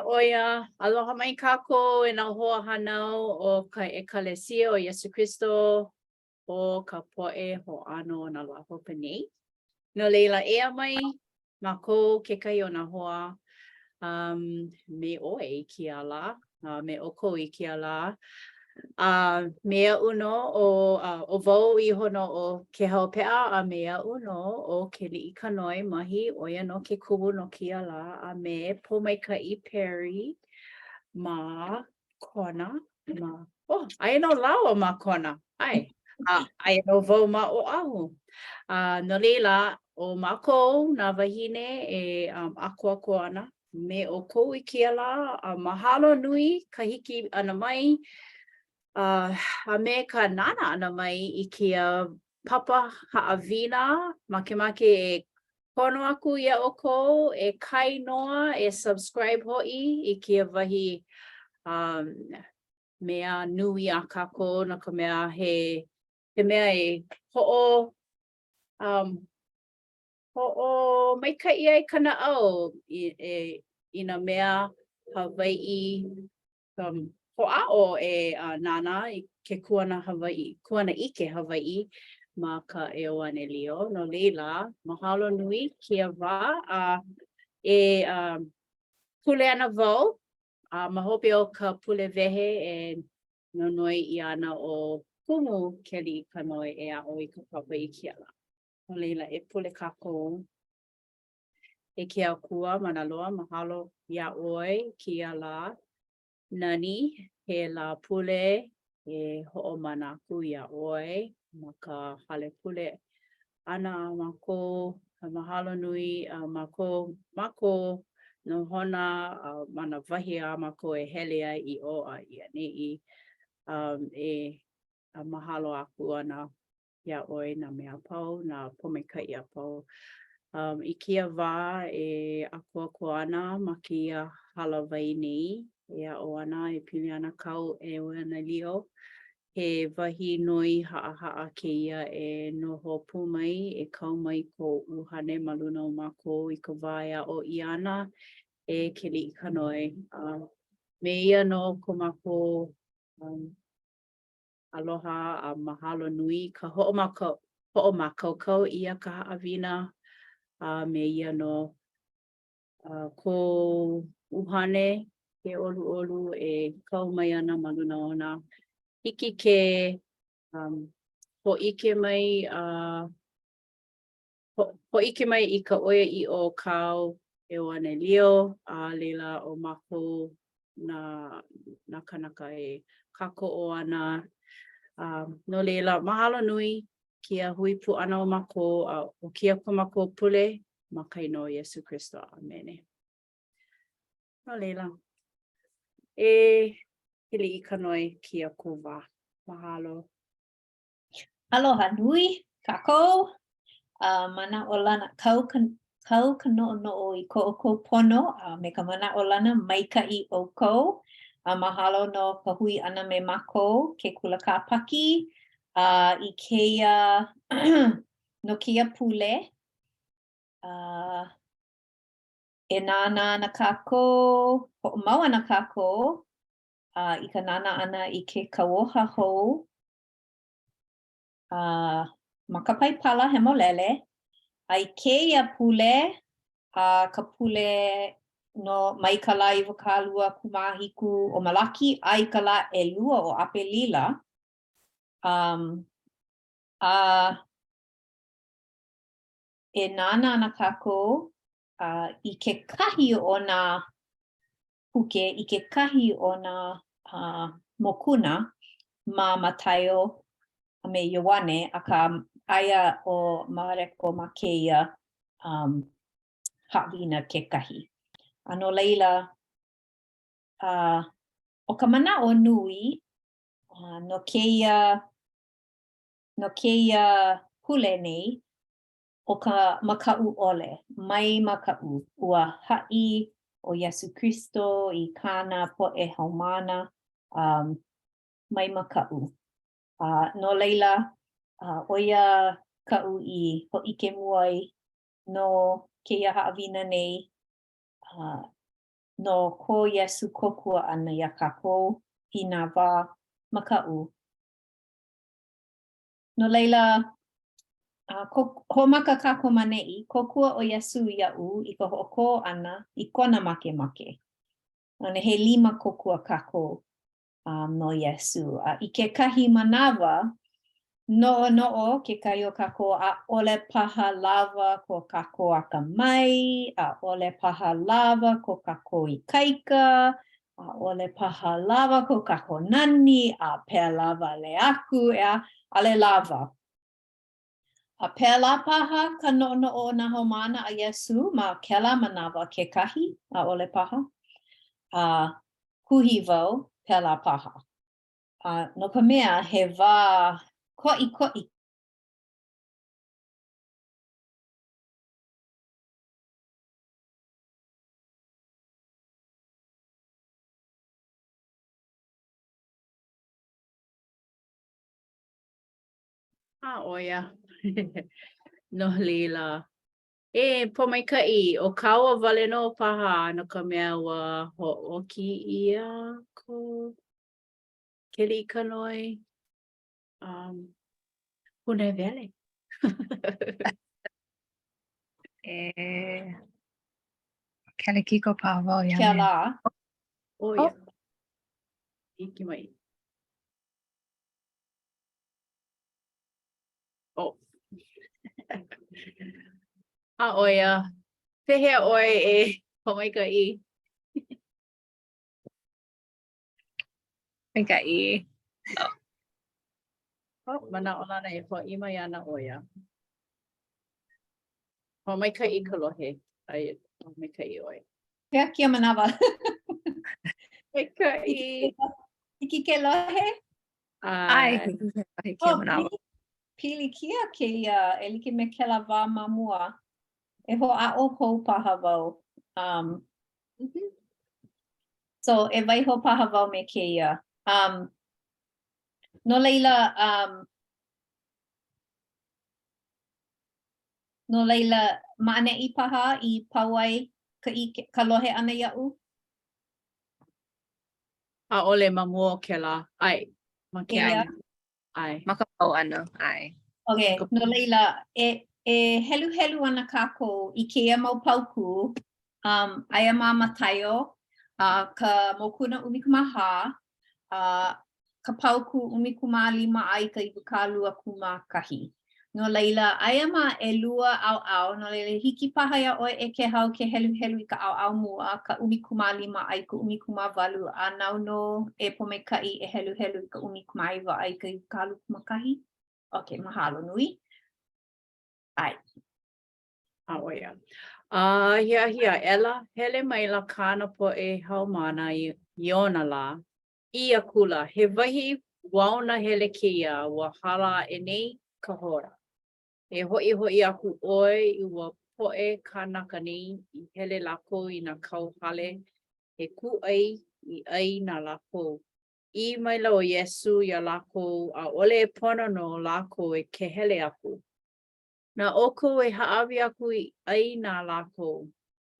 ʻO ia, aloha mai kākou e nā hoa hānau o ka ʻEkalesia o Iesu Kristo o ka poʻe hoʻāno o nā lā hope nei. No laila, eia mai mākou kekahi o nā hoa um, me ʻoe i kēia lā, uh, me ʻoukou i kēia lā. A uh, me aʻu nō ʻo, uh, ʻo wau iho nō ʻo Kehau Peʻa a me aʻu nō ʻo Keliʻi Kanoe Mahi, ʻo ia nō ke kumu no kēia lā, a me Pōmaikaʻi Perry ma Kona, ma, oh, aia nō lāua ma Kona, ʻae, a aia nō wau ma Oʻahu. A no laila, ʻo mākou nā wāhine e um, ʻākoakoa ana me ʻoukou i kēia lā, a mahalo nui ka hiki ʻana mai uh, a me ka nānā ʻana mai i kēia papa haʻawina. Makemake e kono aku iā ʻoukou e kāinoa, e subscribe hoʻi i kēia wahi um, mea nui a kākou no ka mea he, he mea e hoʻo um, hoʻomaikaʻi ai ka naʻau i, e, i nā mea Hawaiʻi um, hoʻāʻo e uh, nānā i ke kuana Hawaiʻi, kuanaʻike Hawaiʻi ma ka ʻEuanelio. No laila, mahalo nui kēia wā a e uh, pule ana wau a ma hope o ka pule wehe e nonoi ʻia ana ʻo Kumu Keliʻi Kanoe e aʻo i ka papa i kēia lā. No laila, e pule kākou. E ke Akua mana loa, mahalo iā ʻoe kēia lā nani, he lā pule e hoʻomana aku iā ʻoe ma ka hale pule ʻana a mākou, mahalo nui a mākou, ma ko nohona a ma nā wahi a mākou e hele ai i ʻō a i ʻaneʻi, um, e mahalo aku ana iā ʻoe nā mea a pau, nā pōmaikaʻi a pau. Um, I kēia wā e ʻākoakoa ana ma kēia hālāwai nei, e aʻo ana e pili ana kāu ʻEuanelio, he wahi noi haʻahaʻa kēia e noho pū mai, e kau mai kou ʻuhane ma luna o mākou i ka wā e aʻo ʻia ana e Keliʻi Kanoe. Uh, me ia nō ko mākou um, Aloha a mahalo nui ka hoʻomākaukau ʻia ka haʻawina a me ia nō uh, kou ʻuhane ke ʻoluʻolu e kau mai ana ma luna ona. Hiki ke um, hōʻike mai a uh, hōʻike mai i ka ʻoiaʻiʻo o kāu ʻEuanelio, a laila ʻo mākou nā, nā kānaka e kākoʻo ana. A no laila, mahalo nui kēia hui pū ʻana o mākou, a ʻo kēia ko mākou pule ma ka inoa o Iesū Kristo. ʻĀmene. No laila, e Keliʻi Kanoe kēia kou wā. Mahalo. Aloha nui kākou. Uh, manaʻolana, kau ka, kau ka noʻonoʻo i ko ʻoukou pono a me ka manaʻolana maikaʻi ʻoukou. A mahalo no ka hui ʻana me mākou, ke Kula Kāpaki, uh, i kēia, no kēia pule. Uh, e nānā ana kākou, hoʻomau ana kākou uh, i ka nānā ʻana i ke kauoha hou uh, ma ka Paipala Hemolele, a i kēia pule, a uh, ka pule no mai ka lā 27 o Malaki a i ka lā ʻelua o ʻApelila, um, a e nānā ana kākou uh, i kekahi o nā puke i kekahi o nā uh, mokuna ma Mataio a me Ioane, akā aia ʻo Mareko ma kēia um, haʻawina kekahi. A no laila, uh, ʻo ka manaʻo nui uh, no kēia, no kēia pule nei, ʻo ka makaʻu ʻole, mai makaʻu, ua haʻi ʻo Iesū Kristo i kāna poʻe haumāna, um, mai makaʻu. A no laila, uh, ʻo ia kaʻu i hōʻike mua ai no kēia haʻawina nei, uh,. no ko Iesū kōkua ʻana iā kākou i nā wā makaʻu. No laila, a ko, hoʻomaka kākou ma neʻi, kōkua ʻo Iesū iaʻu i ka hoʻokō ʻana i kona makemake. ʻAʻole he lima kōkua kākou um, no Iesū. A i kekahi manawa, noʻonoʻo kekahi o kākou ʻaʻole paha lawa ko kākou akamai, ʻaʻole paha lawa ko kākou ikaika, ʻaʻole paha lawa ko kākou nani, a pēlā wale aku, ʻeā, ʻaʻole lawa. A pēlā paha ka noʻonoʻo o nā haumāna a Iesū ma kēlā manawa kekahi, ʻaʻole paha. A kuhi wau, pēlā paha. A no ka mea, he wā koʻikoʻi. A ʻo ia. No laila, e Pōmaikaʻi, ʻo kāua wale nō paha no ka mea ua hoʻōki ʻia ko Keliʻikanoe um, pūnaewele. E kelekiko paha wau iā Kēlā. ʻO ia. Hiki mai. Oh. A ʻo ia, pehea ʻoe e Pōmaikaʻi? Maikaʻi. Oh. Oh, manaʻolana e hoʻi mai ana ʻo ia. Pōmaikaʻi ka lohe. Ai, maikaʻi ʻoe. Pehea kēia manawa? Maikaʻi. Hiki ke lohe? ʻAe, hiki ke lohe kēia manawa. Oh, pilikia kēia e like me kēlā wā ma mua. E hoʻāʻo hou paha wau. Um, mm -hmm. So, e waiho paha wau me kēia. Um, no laila, um, no laila, ma ʻaneʻi paha i pau ai ka, ʻike, ka lohe ʻana iaʻu? ʻAʻole ma mua o kēlā. ʻAe. Ma ke ʻAe. ʻAe. Ma ka pau ʻana. ʻAe. Okay, no laila, e, e heluhelu ana kākou i kēia mau paukū, um, aia ma Mataio, uh, ka mokuna 14, uh, ka paukū 15 a i ka 21. No laila, aia ma ʻelua ʻaoʻao, no laila, hiki paha iā ʻoe e Kēhau ke heluhelu i ka ʻaoʻao mua, ka 15 a i ka 18, a nāu nō e Pōmaikaʻi e heluhelu i ka 19 a i ka 21. Okay, mahalo nui. ʻAe. A ʻo ia. A ahiahi aʻela, hele maila kāna poʻe haumāna i ona lā, ʻī akula, He wahi wao nahele kēia, ua hala aʻe nei ka hora. E hoʻihoʻi aku ʻoe i ua poʻe kānaka nei i hele lākou i nā kauhale e kūʻai i ʻai na lākou. ʻĪ maila ʻo Iesū iā lākou, ʻAʻole e pono no lākou e ke hele aku. Na ʻoukou e hāʻawi aku i ʻai na lākou.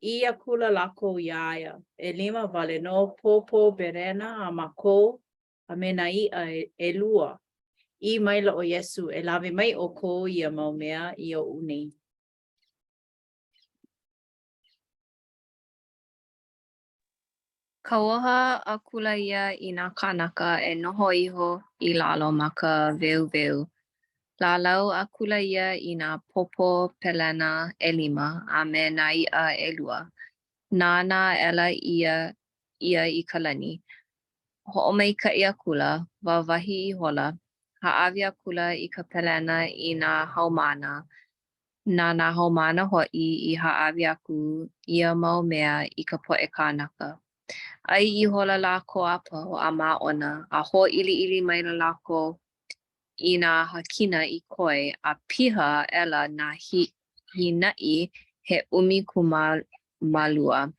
ʻĪ akula lākou iā ia, ʻElima wale nō pōpō berena a mākou, a me nā iʻa ʻelua. ʻĪ maila ʻo Iesū, E lawe mai ʻoukou ia mau mea i oʻu nei. Kauoha akula ia i nā kānaka e noho iho i lalo ma ka weuweu. Lālau akula ia i nā pōpō pelena ʻelima a me nā iʻa ʻelua. Nānā aʻela ia ia i ka lani, hoʻomaikaʻi akula, wāwahi ihola, hāʻawi akula i ka pelena i nā haumāna, Na nā haumāna hoʻi i hāʻawi aku ia mau mea i ka poʻe kānaka. ʻAi ihola lākou a pau a māʻona, a hōʻiliʻili maila lākou i nā hakina i koe, a piha aʻela nā hīnaʻi he 12.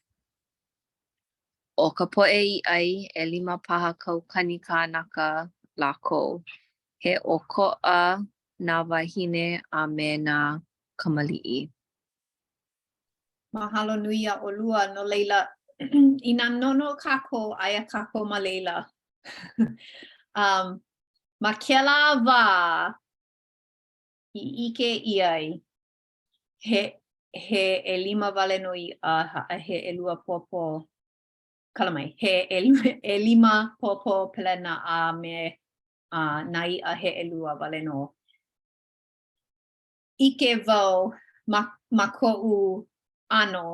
ʻO ka poʻe i ʻai, ʻelima paha kaukani kānaka lākou, he ʻokoʻa nā wāhine a me nā kamaliʻi. Mahalo nui iā ʻolua, no laila. inā noʻonoʻo kākou, aia kākou ma laila. um, ma kēlā wā i ʻike ʻia ai, he, he ʻelima wale nō iʻa a he ʻelua pōpō, kala mai, he ʻelima pōpō pelena a me uh, nā iʻa he ʻelua wale nō. ʻIke wau ma, ma koʻu ʻano,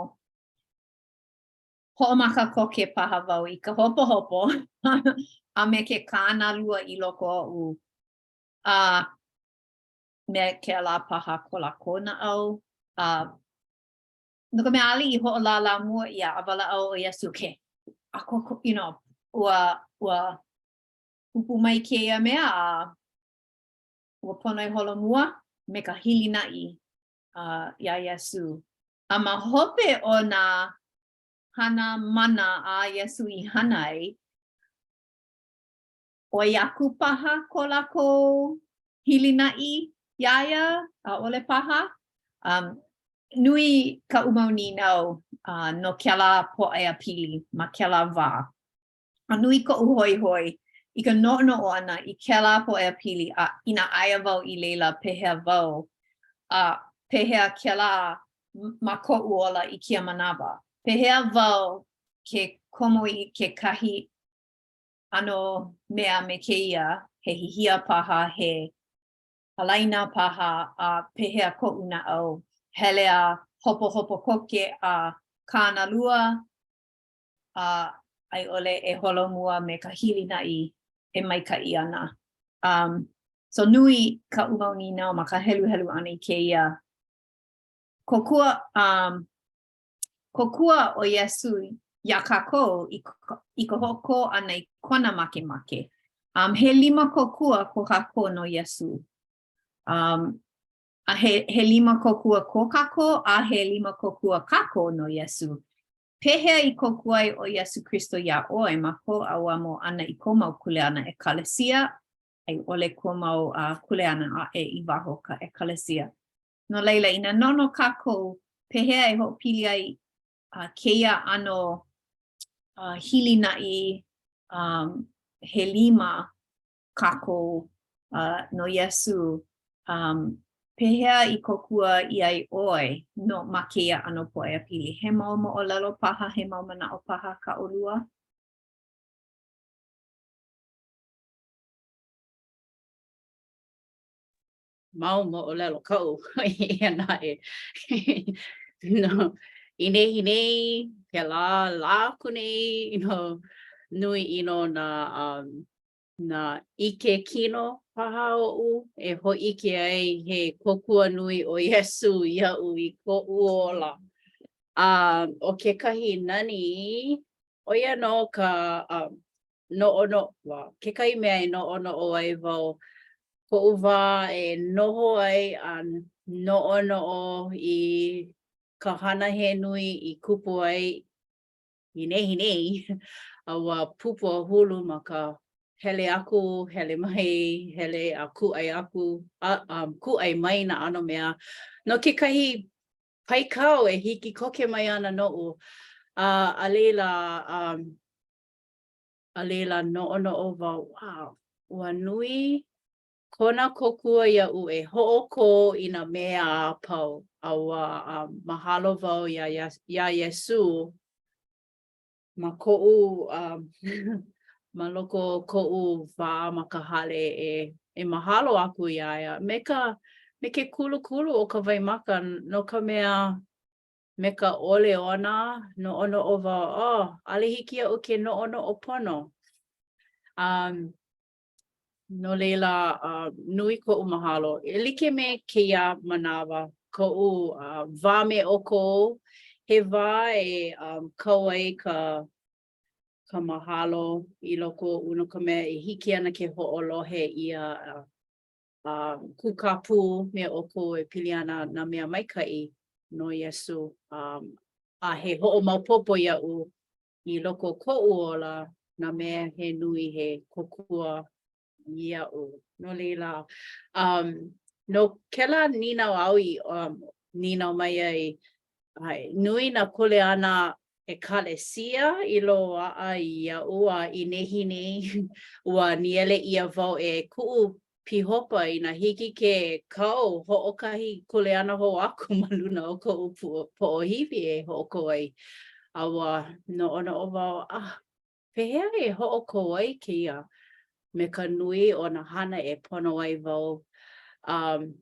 hoʻomaka koke paha wau i ka hopohopo a me ke kānalua i loko oʻu, a me kēlā paha ko lākou naʻau, a no ka mea, ʻaʻole i hoʻolālā mua ʻia a walaʻau ʻo Iesū ke, a ko, you know, ua, ua kupu mai kēia mea a ua pono e holomua me ka hilinaʻi uh, iā Iesū. A ma hope o nā hana mana a Iesū i hana ai, ʻoi aku paha ko lākou hilinaʻi iā ia, ʻaʻole paha. Um, nui kaʻu mau nīnau uh, no kēlā pōʻaiapili ma kēlā wā. A nui koʻu hoihoi i ka noʻonoʻo ʻana i kēlā pōʻaiapili a inā aia wau i laila pehea wau a pehea kēlā ma koʻu ola i kēia manawa. Pehea wau ke komo i kekahi ʻano mea me kēia, he hihia paha, he halaina paha, a pehea koʻu naʻau, hele a hopohopo koke a kānalua, a a i ʻole e holomua me ka hilinaʻi e maikaʻi ana. Um, so nui kaʻu mau nīnau ma ka heluhelu ʻana i kēia kōkua, um, kōkua ʻo Iesū iā kākou i, i ka hoʻokō ʻana i kona makemake. Um, he lima kōkua ko kākou no Iesū. Um, a he, he lima kōkua ko kākou, a he lima kōkua kākou no Iesū. Pehea i kōkua ai ʻo Iesū Kristo iā ʻoe ma kou ʻauamo ʻana i kou mau kuleana ʻekalesia a i ʻole kou mau uh, kuleana aʻe i waho o ka ʻekalesia? No laila, inā noʻonoʻo kākou, pehea e hoʻopili ai uh, kēia ʻano uh, hilinaʻi um, he lima kākou uh, no Iesū, um, pehea i kōkua ʻia ai ʻoe no ma kēia ʻano pōʻaiapili? He mau moʻolelo paha, he mau manaʻo paha kā ʻolua? Mau moʻolelo kaʻu eia naʻe. no, i nehinei, kēlā lā aku nei, you know, nui ʻino nā um, nā ʻike kino paha oʻu e hōʻike ai he kōkua nui ʻo Iesū iaʻu i koʻu ola. A ʻo kekahi nani, ʻo ia nō ka um, noʻonoʻo, well, kekahi mea e noʻonoʻo ai wau, koʻu wā e noho ai a noʻonoʻo i ka hana he nui i kupu ai i nehinei, a ua pupu a hulu ma ka hele aku, hele mai, hele a kūʻai aku, a um, kūʻai mai nā ʻano mea no kekahi paikau e hiki koke mai ana noʻu. A, a laila, um, a laila noʻonoʻo wau, wow, ua nui kona kōkua iaʻu e hoʻokō i nā mea a pau, a ua um, mahalo wau iā, iā, iā Iesū ma koʻu, um, ma loko o koʻu wā ma ka hale e, e mahalo aku iā ia me ka, me ke kulukulu o ka waimaka no ka mea, me ka ʻole ona, noʻonoʻo wau, oh, ʻaʻole hiki iaʻu ke noʻonoʻo pono. Um, No laila, uh, nui koʻu mahalo. E like me kēia manawa, koʻu uh, wā me ʻoukou, he wā e um, kau ai ka, ka mahalo i loko oʻu no ka mea e hiki ana ke hoʻolohe ʻia a uh, uh, kūkā pū me ʻoukou e pili ana nā mea maikaʻi no Iesū. Um, a he hoʻomaopopo iaʻu i loko o koʻu ola nā mea he nui he kōkua iaʻu. No laila, um, no kēlā nīnau āu i um, nīnau mai ai, ʻae, nui nā kuleana. ʻekalesia i loaʻa iaʻu a i nehinei ua nīele ʻia wau e kuʻu pīhopa inā hiki ke kau hoʻokahi kuleana hou aku ma luna o koʻu poʻohiwi e hoʻokō ai. A ua noʻonoʻo wau, ah, pehea e hoʻokō ai kēia me ka nui o nā hana e pono ai wau. Um,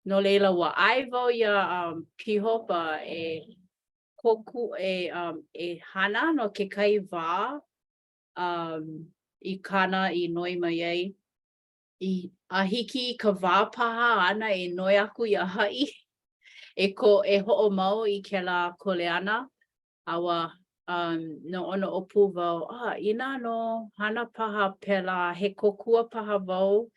no laila, ua ʻae wau iā um, Pīhopa e kōku, e, um, e hana no kekahi wā um, i kāna i noi mai ai. I, a hiki i ka wā paha āna e noi aku iā haʻi e, ko, e hoʻomau i kēlā kuleana, a ua um, noʻonoʻo pū wau, ah, inā nō hana paha pēlā, he kōkua paha wau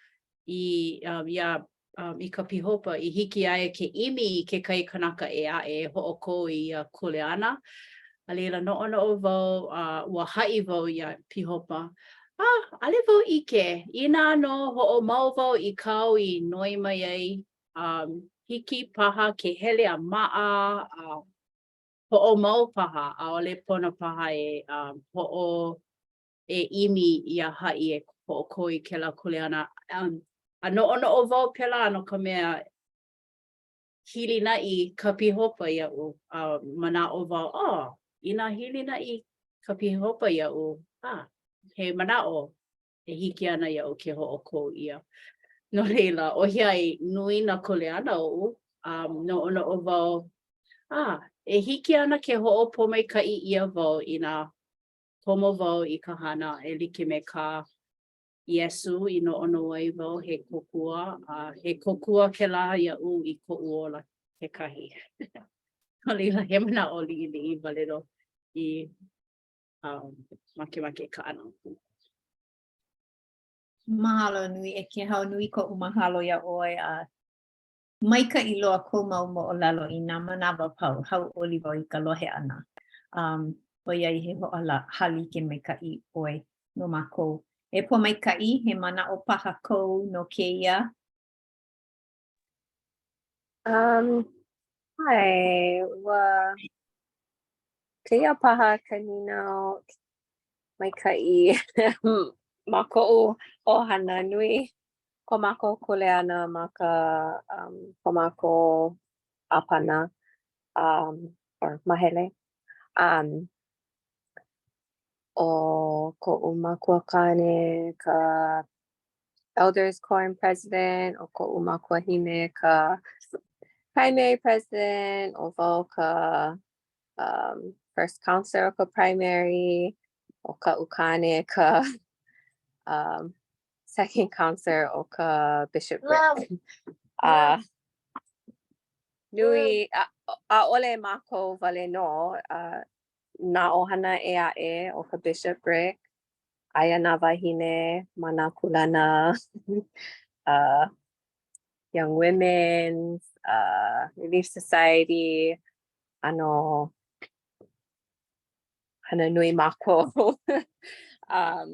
i, um, iā um, i ka pīhopa i hiki iā ia ke ʻimi i kekahi kanaka ʻē aʻe e hoʻokō i ia kuleana. A laila, noʻonoʻo wau, a uh, ua haʻi wau iā pīhopa, ah, ʻaʻole wau ʻike, inā nō hoʻomau wau i kāu i noi mai ai, um, hiki paha ke hele a maʻa, a hoʻomau paha, ʻaʻole pono paha e um, hoʻo e ʻimi iā haʻi e hoʻokō i kēlā kuleana. Um, a noʻonoʻo wau pēlā no ka mea, hilinaʻi ka pīhopa iaʻu. A manaʻo wau, oh, inā hilinaʻi ka pīhopa iaʻu, ah, he manaʻo e hiki ana iaʻu ke hoʻokō ʻia. No laila, ʻoiai nui nā kuleana oʻu, um, noʻonoʻo wau, ah, e hiki ana ke hoʻopōmaikaʻi ʻia wau inā komo wau i ka hana e like me kā Iesū i noʻonoʻo ai wau he kōkua, a he kōkua kēlā iaʻu i koʻu ola kekahi. No laila, he manaʻo liʻiliʻi wale nō i um, makemake kaʻana aku. Mahalo nui e Kēhau, nui koʻu mahalo iā ʻoe a Maikaʻi loa kou mau moʻolelo i nā manawa pau, hauʻoli wau i ka lohe ʻana. Um, ʻoiai he hoʻohālike maikaʻi ʻoe no mākou. E Pōmaikaʻi, he manaʻo paha kou no kēia? Um, ʻae, ua kēia paha ka nīnau maikaʻi ma koʻu ʻohana nui. Ko mākou kuleana ma ka um ko mākou ʻāpana um or mahele. Um ʻo koʻu makuakāne ka elders quorum president, ʻo koʻu makuahine ka primary president, ʻo wau ka um first counselor o ka primary, ʻo kaʻu kāne ka um second counselor o ka bishopric. A nui, ʻaʻole mākou wale nō, uh, nā ʻohana ʻē aʻe o ka bishopric, aia nā wāhine ma nā kūlana uh, Young Women's, uh, Relief Society, ʻano hana nui mākou. um,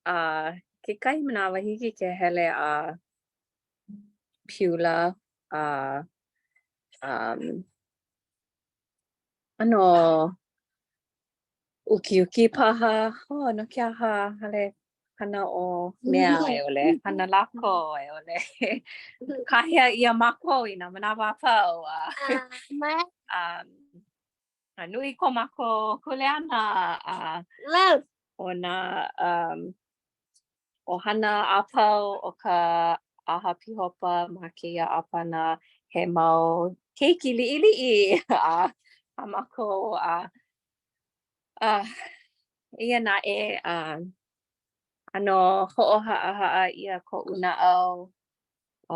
A kekahi manawa hiki ke hele a piula a um ʻano ukiuki paha. Oh, no ke aha ʻaʻole hana ʻo mea a i ʻole hana lākou a i ʻole kāhea ʻia mākou i nā manawa a pau a um a nui ko mākou kuleana a ʻo nā um, ʻohana a pau o ka ʻaha pīhopa ma kēia ʻāpana he mau keiki liʻiliʻi a, a mākou a, a eia naʻe a ʻano hoʻohaʻahaʻa ʻia koʻu naʻau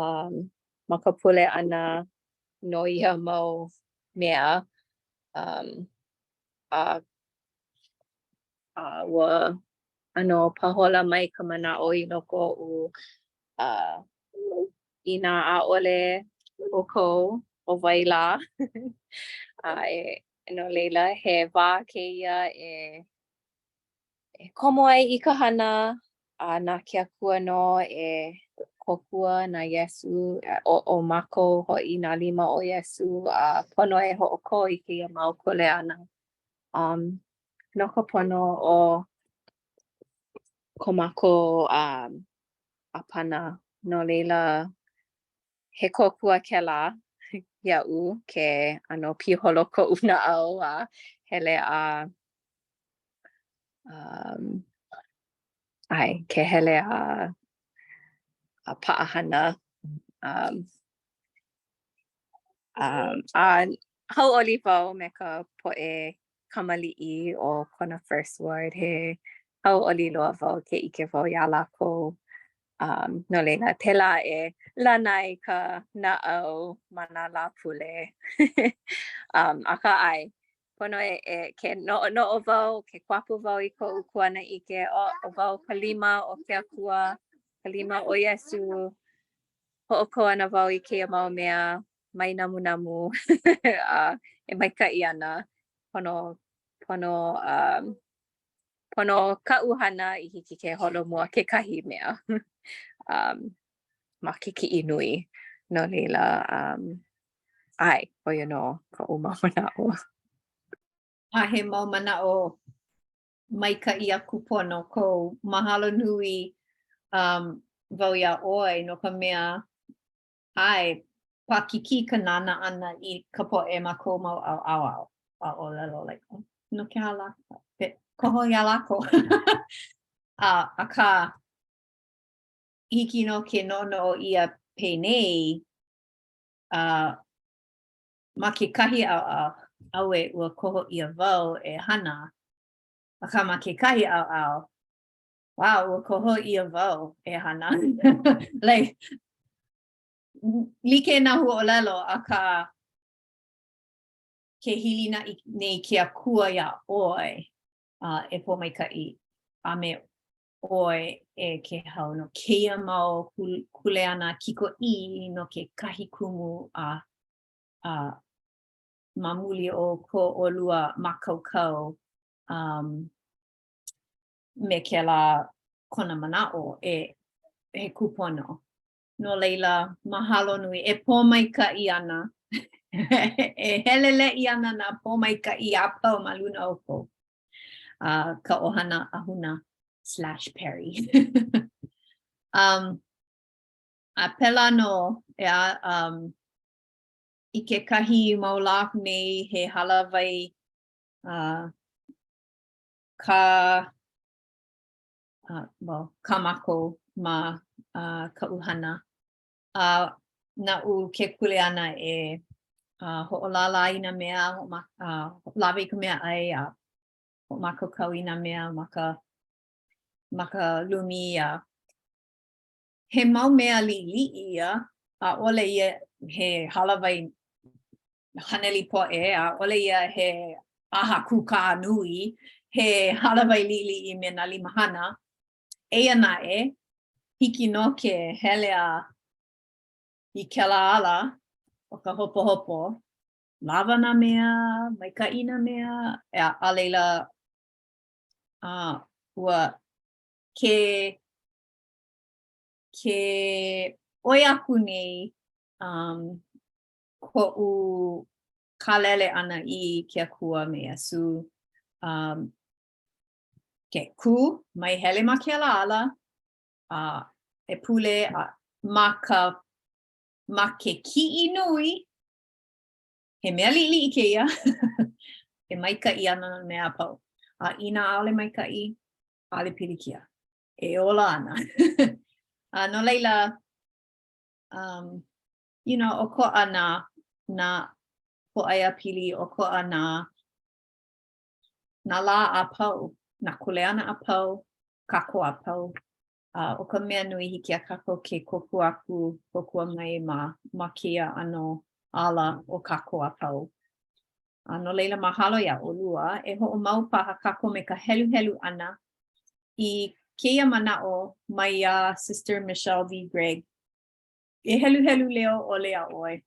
um, ma ka pule ʻana no ia mau mea um, a a ua ʻano pāhola mai ka manaʻo i loko oʻu a inā ʻaʻole ʻoukou, ʻo wai lā? A e no laila, he wā kēia e e komo ai i ka hana a na ke Akua nō e kōkua na Iesū, ʻo, ʻo mākou hoʻi nā lima o Iesū a pono e hoʻokō i kēia mau kuleana. Um, no ka pono o ko mākou um, ʻāpana. No laila, he kōkua kēlā iaʻu ke ʻano piholo koʻu naʻau a hele a um, ʻae, ke hele a a paʻahana. Um, um, a hauʻoli wau me ka poʻe kamaliʻi o Kona First Ward. He hauʻoli loa wau ke ʻike wau iā lākou. Um, no laila, pēlā e lana ai ka naʻau ma nā Lāpule. um, akā ʻae, pono e, e ke noʻonoʻo wau, ke kuapo wau i koʻu kuanaʻike, oh, ʻo wau ka lima o ke Akua, ka lima o Iesū, hoʻokō ana wau i kēia mau mea, mai namunamu, a e maikaʻi ana, pono, pono, um, pono kaʻu hana i hiki ke holomua kekahi mea um, ma ke kiʻi nui. No laila, um, ʻae, ʻo ia nō koʻu mau manaʻo. A he mau manaʻo maikaʻi a kūpono kou. Mahalo nui um, wau iā ʻoe no ka mea, ʻae, paʻakikī ka nānā ʻana i ka poʻe ma kou mau ʻaoʻao a ʻōlelo like, oh, no ke aha lā, koho iā lākou. a, akā, hiki nō ke noʻonoʻo ʻia penei, uh, ma kekahi ʻaoʻao, ʻauē, ua koho ʻia wau e hana, akā ma kekahi ʻaoʻao, wow, ua koho ʻia wau e hana. like, like nā huaʻōlelo, akā, ke hilinaʻi nei ke Akua iā ʻoe uh, e pōmaikaʻi a me ʻoe e Kēhau no kēia mau kuleana kikoʻī no kekahi kumu a a ma muli o ko ʻolua mākaukau um, me kēlā kona manaʻo e he kūpono. No laila, mahalo nui. E pōmaikaʻi ana. e heleleʻi ana nā pōmaikaʻi a pau ma luna o kou. Uh, ka ʻohana Ahuna slash Perry. um, a pēlā nō, ʻeā, um, i kekahi mau lā aku nei, he hālāwai uh, ka uh, well, kā mākou ma uh, kaʻu hana. A uh, naʻu ke kuleana e uh, hoʻolālā i nā mea, hoʻoma, uh, lawe i ka mea ʻai, a hoʻomākaukau i nā mea ma ka, ma ka lumi, a he mau mea liʻiliʻi ia, ʻaʻole ia he hālāwai haneli poʻe, ʻaʻole ia he ʻaha kūkā nui, he hālāwai liʻiliʻi me nā limahana. Eia naʻe, hiki nō ke hele a i kēlā ala o ka hopohopo, lawa nā mea, maikaʻi nā mea, a, a laila, a, ua ke, ke ʻoi aku nei um, koʻu kālele ʻana i ke Akua me Iesū, um, ke kū, mai hele ma kēlā ala, a e pule a ma ka ma ke kiʻi nui, he mea liʻiliʻi kēia, e maikaʻi ana nā mea a pau. A inā ʻaʻole maikaʻi, ʻaʻole pilikia. E ola ana. a no laila, um, you know, ʻokoʻa nā, nā pōʻaiapili, ʻokoʻa nā, nā lā a pau, nā kuleana a pau, kākou a pau. A ʻo ka mea nui, hiki iā kākou ke kōkua aku, kōkua mai ma, ma kēia ʻano ala o kākou a pau. A no laila, mahalo iā ʻolua. E hoʻomau paha kākou me ka heluhelu ʻana i kēia manaʻo maiā Sister Michelle V. Gregg. E heluhelu leo ʻole iā ʻoe.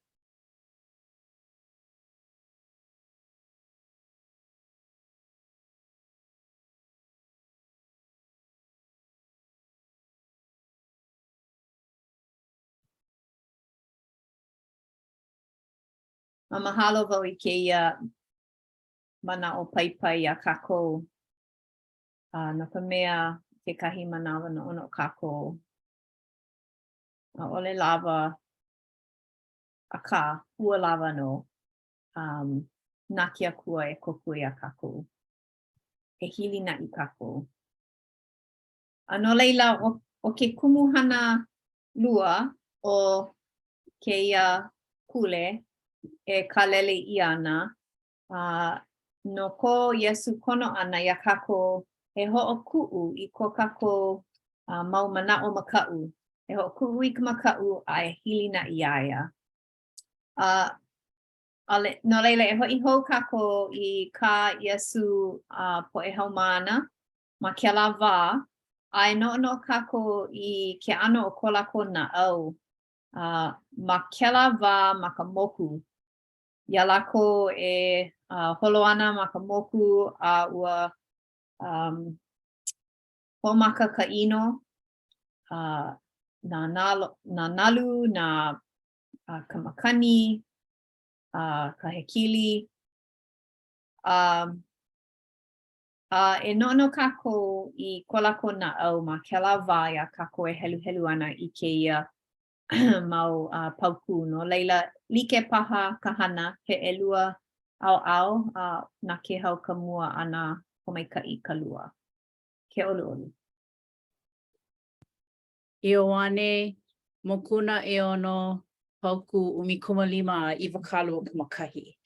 A mahalo wau i kēia. manaʻo paipai iā kākou. Uh, no ka mea, kekahi manawa noʻonoʻo kākou, ʻaʻole lawa, akā, ua lawa nō um, na ke Akua e kōkua iā kākou, e hilinaʻi kākou. A no laila, ʻo, ʻo ke kumuhana lua o kēia pule e kālele ʻia ana, a no ko Iesū kono ʻana iā kākou e hoʻokuʻu i ko kākou uh, mau manaʻo makaʻu, e hoʻokuʻu i ka makaʻu a e hilinaʻi iā ia. A uh, no laila, e hoʻi hou kākou i kā Iesū uh, poʻe haumāna ma kēlā wā, a e noʻonoʻo kākou i ke ʻano o ko lākou naʻau uh, ma kēlā wā ma ka moku. Iā lākou e uh, holo ana ma ka moku a ua um, hoʻomaka ka ʻino, uh, nā, nalo, nā nalu, nā uh, ka makani, uh, ka hekili. Um, A e noʻonoʻo kākou i ko lākou naʻau ma kēlā wā iā kākou e heluhelu ana i kēia mau uh, paukū. No laila, like paha ka hana, he ʻelua ʻaoʻao, a uh, na Kēhau ka mua a na Pōmaikaʻi ka lua. Ke ʻoluʻolu. Ioane, mokuna ʻeono, paukū 15 a 21.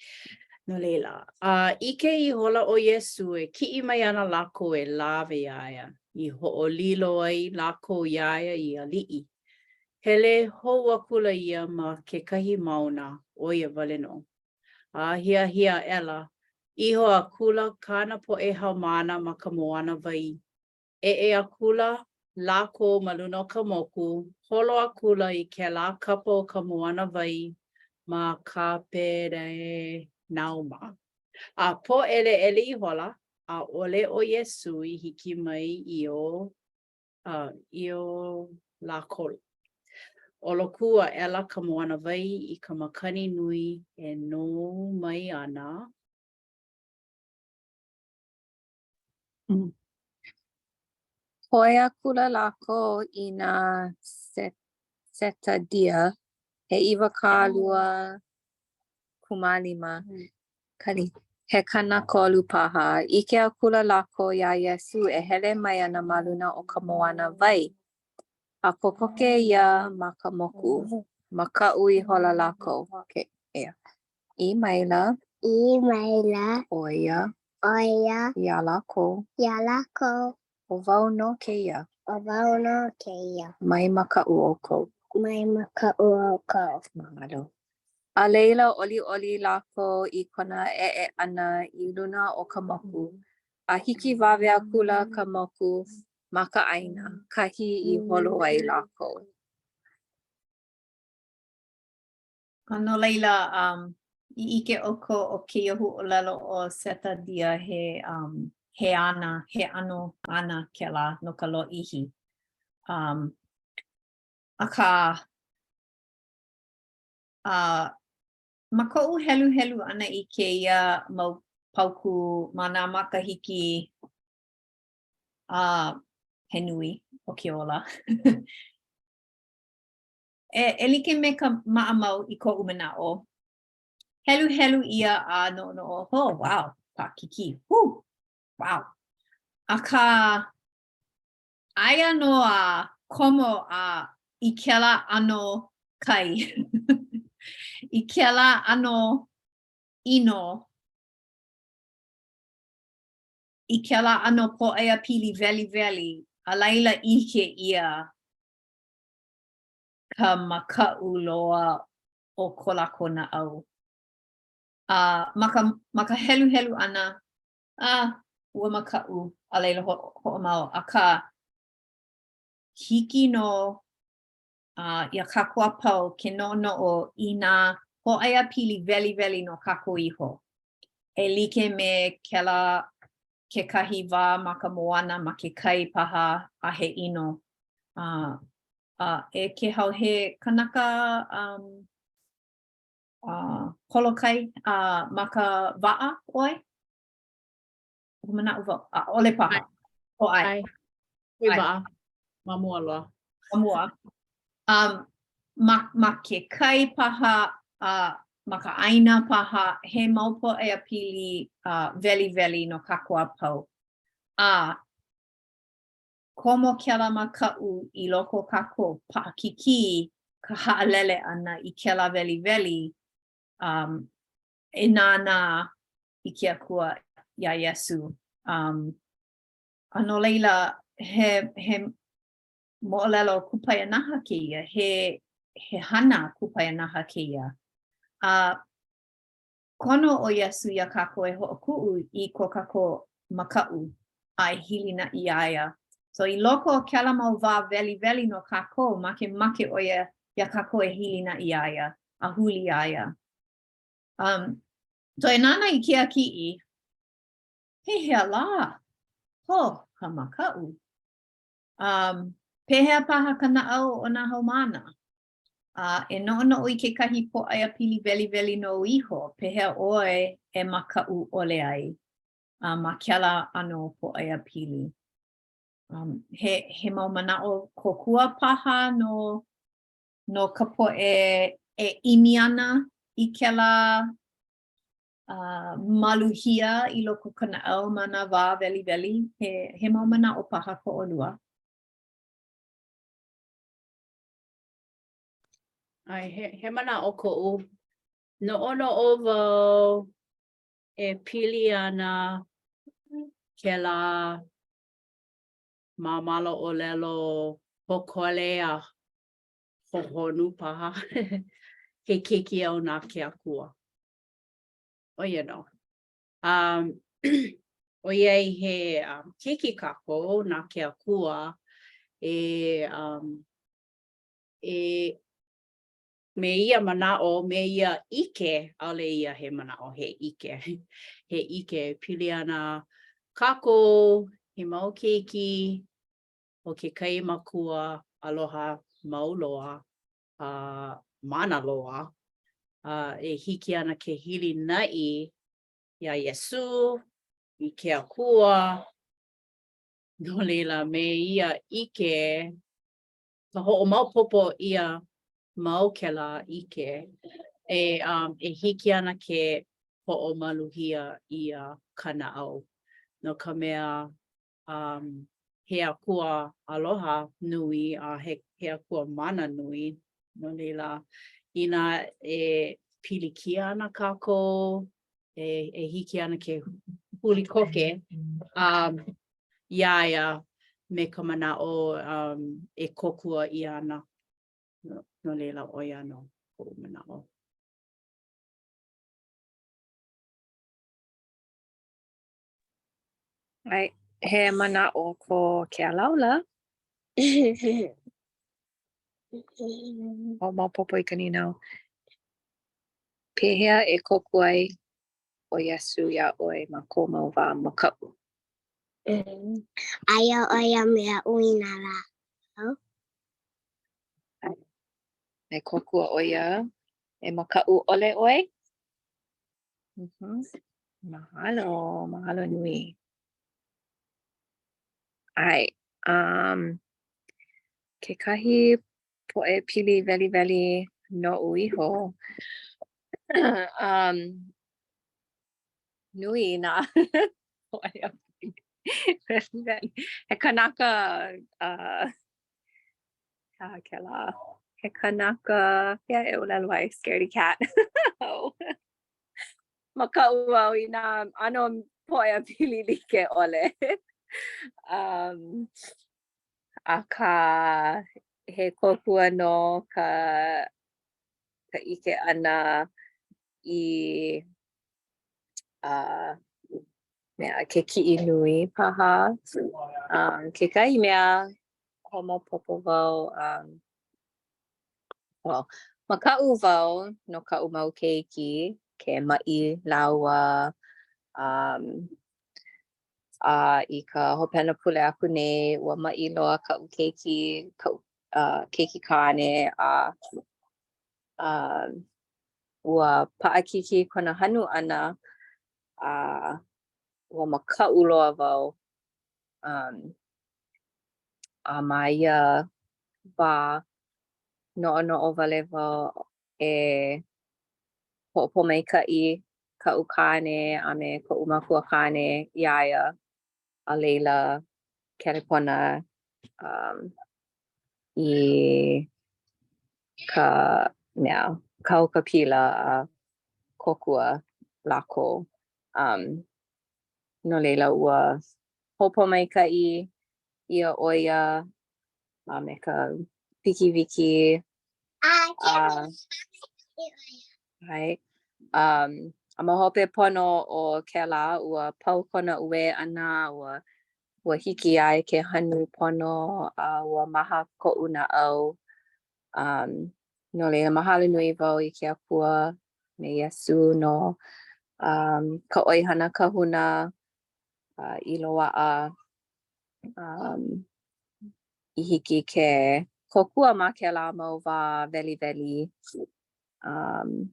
No laila, a ʻike ihola ʻo Iesū e kiʻi mai ana lākou e lawe iā ia, i hoʻolilo ai lākou iā ia i aliʻi. Hele hou akula ia ma kekahi mauna, ʻo ia wale nō. A ahiahi aʻela, iho akula kāna poʻe haumāna ma ka moana wai, Eʻe akula lākou ma luna o ka moku, holo akula i kēlā kapa o ka moana wai ma Kaperenauma. A pōʻeleʻele ihola, ʻaʻole ʻo Iesū i hiki mai i o, uh, i o lākou. ʻOlokū aʻela ka moana wai i ka makani nui e nou mai ana. Hoe akula lākou i nā setadia he 25, he 30 paha, ʻike akula lākou iā Iesū e hele mai ana ma luna o ka moana wai, a kokoke ia ma ka moku, makaʻu ihola lākou. ʻĪ maila. ʻĪ maila. ʻo ia. ʻo ia. Iā lākou. Iā lākou. ʻO wau nō kēia. ʻO wau nō kēia. Mai makaʻu ʻoukou. Mai makaʻu ʻoukou. Mahalo. A laila ʻoliʻoli lākou i kona eʻe ʻana i luna o ka moku, a hikiwawe akula ka moku ma ka ʻāina, kahi i holo ai lākou. A no laila, um, i ʻike ʻoukou ʻo kēia huaʻōlelo ʻo setadia he, um, he ana, he ʻano ana kēlā no ka lōʻihi. Um, akā, uh, ma koʻu heluhelu ʻana i kēia mau paukū ma nā makahiki uh, he nui o ke ola. E, e like me ka maʻamau i koʻu manaʻo, heluhelu ʻia a noʻonoʻo, oh, wow, paʻakikī, whoo, wow. Akā, aia nō a komo a i kēlā ʻano kai, i kēlā ʻano ʻino, i kēlā ʻano pōʻaiapili weliweli, a laila ʻike ʻia ka makaʻu loa o ko lākou naʻau. A ma ka, ma ka heluhelu ʻana, a ua makaʻu, a laila ho, hoʻomau, akā, hiki nō uh, iā kākou a pau ke noʻonoʻo i nā pōʻaiapili weliweli no kākou iho. E like me kēlā kekahi wā ma ka moana, ma ke kai paha, a he ʻino. Uh, uh, e Kēhau, he kanaka um, uh, holokai uh, ma ka waʻa ʻoe? Manaʻo wau, ʻaʻole paha. O ʻae. ʻAe. Hui waʻa. Ma mua loa. Ma mua. Um, ma, ma ke kai paha, uh, ma ka ʻāina paha, he mau pōʻaiapili uh, weliweli no kākou a pau. A komo kēlā makaʻu i loko o kākou, paʻakikī ka haʻalele ʻana i kēlā weliweli um, e nānā i ke Akua iā Iesū. Um, a no laila, he, he moʻolelo kupaianaha kēia, he, he hana kupaianaha kēia. A kono ʻo Iesū iā kākou e hoʻokuʻu i ko kākou makaʻu a e hilinaʻi iā ia. So i loko o kēlā mau wā weliweli no kākou, makemake ʻo ia iā kākou e hilinaʻi iā ia a huli iā ia. Um, so e nānā i kēia kiʻi, pehea lā? Ho, ka makaʻu. Um, pehea paha ka naʻau o nā haumāna? A e noʻonoʻo i kekahi pōʻaiapili weliweli nou iho, pehea ʻoe e makaʻu ʻole ai a ma kēlā ʻano pōʻaiapili. Um, he, he mau manaʻo kōkua paha no, no ka poʻe e ʻimi ana i kēlā uh, maluhia i loko o ka naʻau ma nā wā weliweli. He, he mau manaʻo paha ko ʻolua. ʻAe, he, he manaʻo koʻu. Noʻonoʻo wau e pili ana kēlā māmala ʻōlelo pōkole a hohonu paha he keiki au na ke Akua. ʻO ia nō. Um, ʻoiai he um, keiki kākou na ke Akua e um, e me ia manaʻo, me ia ʻike, ʻaʻole ia he manaʻo, he ʻike. He ʻike e pili ana kākou he mau keiki o kekahi makua aloha mau loa a mana loa, a e hiki ana ke hilinaʻi iā Iesū, i ke Akua, no laila, me ia ʻike, ka hoʻomaopopo ʻia mau kēlā ʻike e um e hiki ana ke hoʻomaluhia ʻia ka naʻau, no ka mea um he Akua aloha nui a he he Akua mana nui, no laila, inā e pilikia ana kākou, e e hiki ana ke huli koke um iā ia me ka manaʻo um e kōkua ʻia ana. No, no laila, ʻo ia nō koʻu manaʻo. ʻAe, he manaʻo ko Kealaula. Hoʻomaopopo i ka nīnau. Pehea e kōkua ai ʻo Iesū iā ʻoe ma kou mau wā makaʻu? Aia ʻo ia me aʻu i nā lā a pau. E kōkua ʻo ia e makaʻu ʻole ʻoe? Mm-hmm. Mahalo, mahalo nui. ʻAe, um, kekahi pōʻaiapili weliweli noʻu iho. um, nui nā pōʻaiapili weliweli. He kanaka uh, he aha kēlā? He kanaka, pehea e ʻōlelo ai, scaredy cat. oh. Makaʻu wau i nā ʻano pōʻaiapili like ʻole. um, akā, he kōkua nō ka, ka ʻike ʻana i uh, mea, ke kiʻi nui paha. Um, kekahi mea, hoʻomaopopo wau, um, well, makaʻu wau no kaʻu mau keiki ke maʻi lāua, um, a i ka hopena pule aku nei, ua maʻi loa kaʻu keiki, kaʻu uh, keiki kāne, a um, ua paʻakikī kona hanu ʻana, a. Ua makaʻu loa wau um a ma ia wā noʻonoʻo wale wau e hoʻopōmaikaʻi kaʻu kāne a me koʻu makuakāne iā ia a leila kelepona um i ka mea ka haukapila a kōkua lākou. Um, no leila ua hoʻopōmaikaʻi ʻia ʻo ia a me ka wikiwiki a ʻae. Um, a ma hope pono o kēlā, ua pau kona uē ʻana, ua ua hiki iā ia ke hanu pono, a ua maha koʻu naʻau. Um, no leila, mahalo nui wau i ke Akua me Iesū no um, ka ʻoihana kahuna uh, i loaʻa um, i hiki ke kōkua ma kēlā mau wā weliweli um,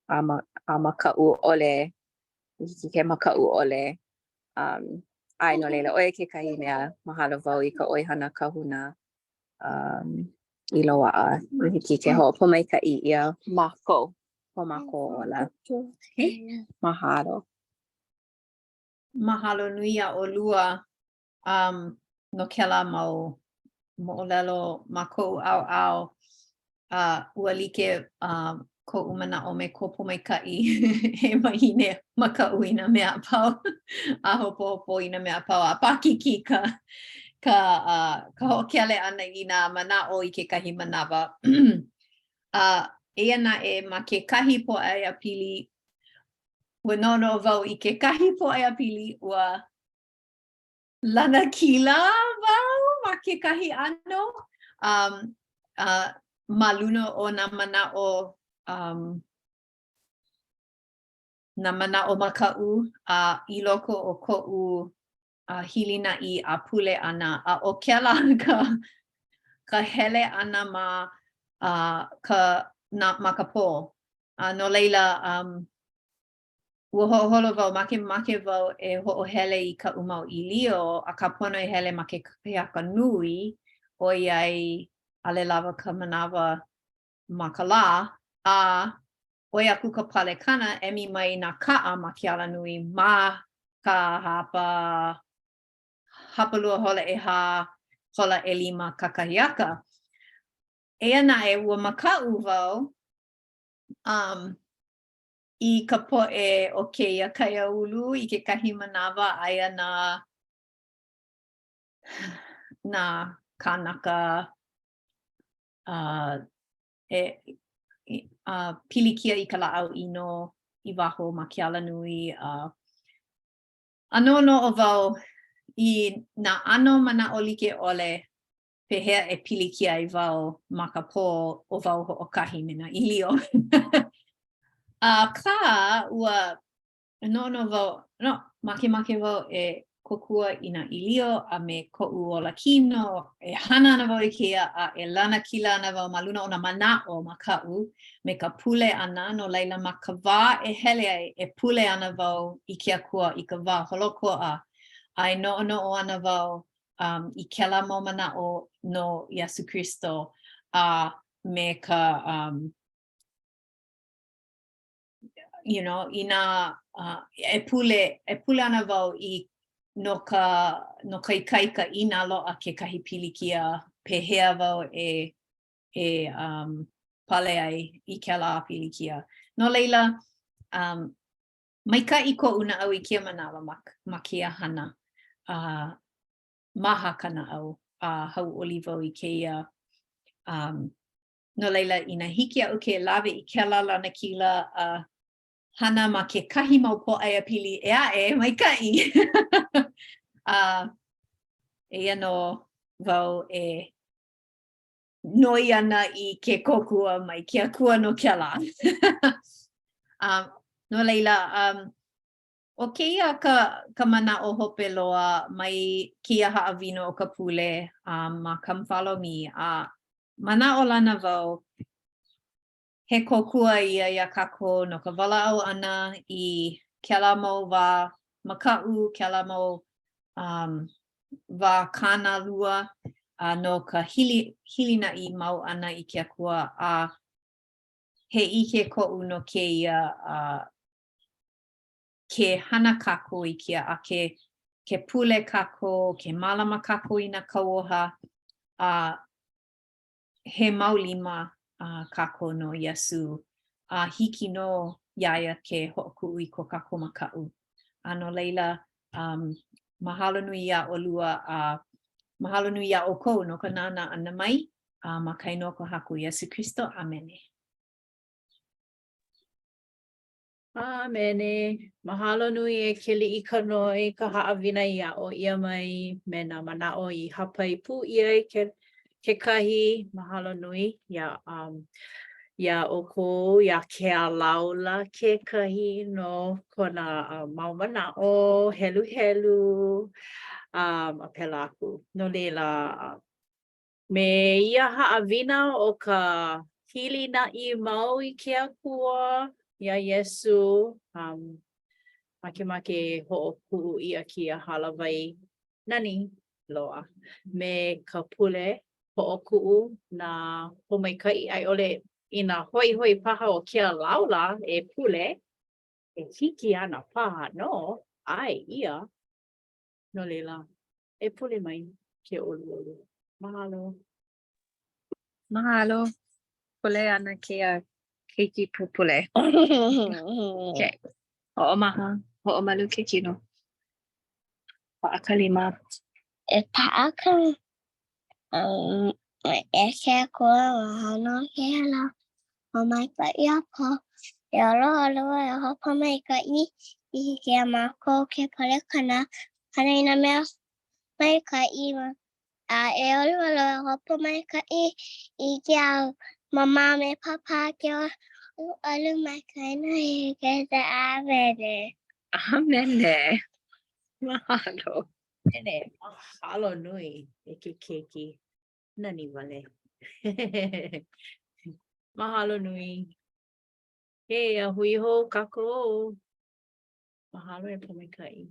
a, ma, a makaʻu ʻole, i hiki ke makaʻu ʻole. Um, ʻae, no leila, ʻo ia kekahi mea, mahalo wau i ka ʻoihana kahuna um, i loaʻa, i hiki ke hoʻopōmaikaʻi ʻia mākou, ko mākou ola. Okay. Mahalo. Mahalo nui iā ʻolua um, no kēlā mau moʻolelo ma koʻu ʻaoʻao. Uh, ua like uh, koʻu manaʻo me ko Pōmaikaʻi he wahine makaʻu i nā mea a pau a hopohopo i nā mea a pau a paʻakikī ka ka uh, ka hoʻokele ʻana i nā manaʻo i kekahi manawa. uh, eia naʻe ma kekahi pōʻaiapili ua noʻonoʻo wau i kekahi pōʻaiapili ua lanakila wau ma kekahi ʻano um, uh, ma luna o nā manaʻo um, nā manaʻo makaʻu a uh, i loko o koʻu uh, hilinaʻi a pule ʻana a ʻo kēlā ka ka hele ʻana ma uh, ka na, ma ka pō. A no laila, um, ua hoʻoholo wau, makemake wau e hoʻohele i kaʻu mau ʻīlio, akā pono e hele ma ke kakahiaka nui, ʻoiai ʻaʻole lawa ka manawa ma ka lā, a ʻoi aku ka palekana, emi mai nā kaʻa ma ke alanui ma ka hapa hapalua hola ʻehā, hola ʻelima kakahiaka. Eia naʻe, ua makaʻu wau, um, i ka poʻe o kēia kaiāulu i kekahi manawa aia nā nā kānaka uh, e uh, pilikia i ka lāʻau ʻino i waho ma ke alanui a uh, a noʻonoʻo wau i nā ʻano manaʻo like ʻole pehea e pilikia ai wau ma ka pō ʻo wau hoʻokahi me nā ʻīlio. Akā, ua noʻonoʻo wau, no, makemake wau e kōkua i nā ʻīlio a me koʻu ola kino, e hana ana wau i kēia a e lanakila ana wau ma luna o nā manaʻo makaʻu me ka pule ʻana, no laila ma ka wā e hele ai, e pule ana wau i ke Akua i ka wā holoʻokoʻa, a e noʻonoʻo ana wau um, i kēlā mau manaʻo no Iesū Kristo a me ka um, you know, inā uh, e pule, e pule ana wau i no ka, no ka ikaika inā loaʻa kekahi pilikia, pehea wau e, e um, pale ai i kēlā pilikia. No laila, um, maikaʻi koʻu naʻau i kēia manawa ma, ma kēia hana. Uh, maha ka naʻau a hauʻoli wau i kēia. Um, no laila, inā hiki iaʻu ke lawe i kēlā lanakila a uh, hana ma kekahi mau pōʻaiapili ʻē aʻe, maikaʻi. uh, eia nō wau e noi ana i ke kōkua mai ke Akua no kēlā. um, no laila, um, ʻo kēia ka, ka manaʻo hope loa mai kēia haʻawina o ka pule um, ma Come Follow Me. A manaʻolana wau, he kōkua ia iā kākou no ka walaʻau ʻana i kēlā mau wā. makaʻu, kēlā mau um, wā kānālua uh, no ka hili, hilinaʻi mau ʻana i ke Akua a he ʻike koʻu no kēia uh, ke hana kākou i kēia a ke ke pule kākou, ke mālama kākou i nā kauoha, a he mau lima uh, kākou no Iesū, a hiki nō iā ia ke hoʻokuʻu i ko kākou makaʻu. A no laila, um, mahalo nui iā ʻolua a mahalo nui iā ʻoukou no ka nānā ʻana mai uh, ma ka inoa o ka Haku Iesū Kristo. ʻAmene. ʻĀmene. Mahalo nui e Keliʻikanoe i ka haʻawina i aʻo ʻia mai me nā manaʻo i hāpai pū ʻia i ke kekahi. Mahalo nui iā um, iā ʻoukou, iā Kealaula kekahi no kona uh, mau manaʻo heluhelu um, a pēlā aku. No laila, uh, Me ia haʻawina o ka hilinaʻi mau i ke Akua, iā Iesū, um, makemake e hoʻokuʻu ʻia kēia hālāwai nani loa me ka pule hoʻokuʻu nā pōmaikaʻi a i ʻole inā hoihoi paha ʻo Kealaula e pule, e hiki ana paha nō, ʻae ʻia. No laila, e pule mai ke ʻoluʻolu. Mahalo. Mahalo. Pule ana kēia keiki pupule. Okay. Hoʻomaha, hoʻomalu ke kino. Paʻa ka lima. E paʻa ka um, e ke Akua mahalo ke ala pōmaikaʻi a pau. E ʻoluʻolu e hoʻopōmaikaʻi i hiki iā mākou ke palekana hana i nā mea maikaʻi a e ʻoluʻolu e hoʻopōmaikaʻi i hiki iā Mama a me Papa ke ʻoluʻolu ma ka inoa ʻAmene. ʻAmene. Mahalo. ʻAmene. Mahalo nui e ke keiki. Nani wale. Mahalo nui. Hey, a hui hou kākou. Mahalo e pōmaikaʻi.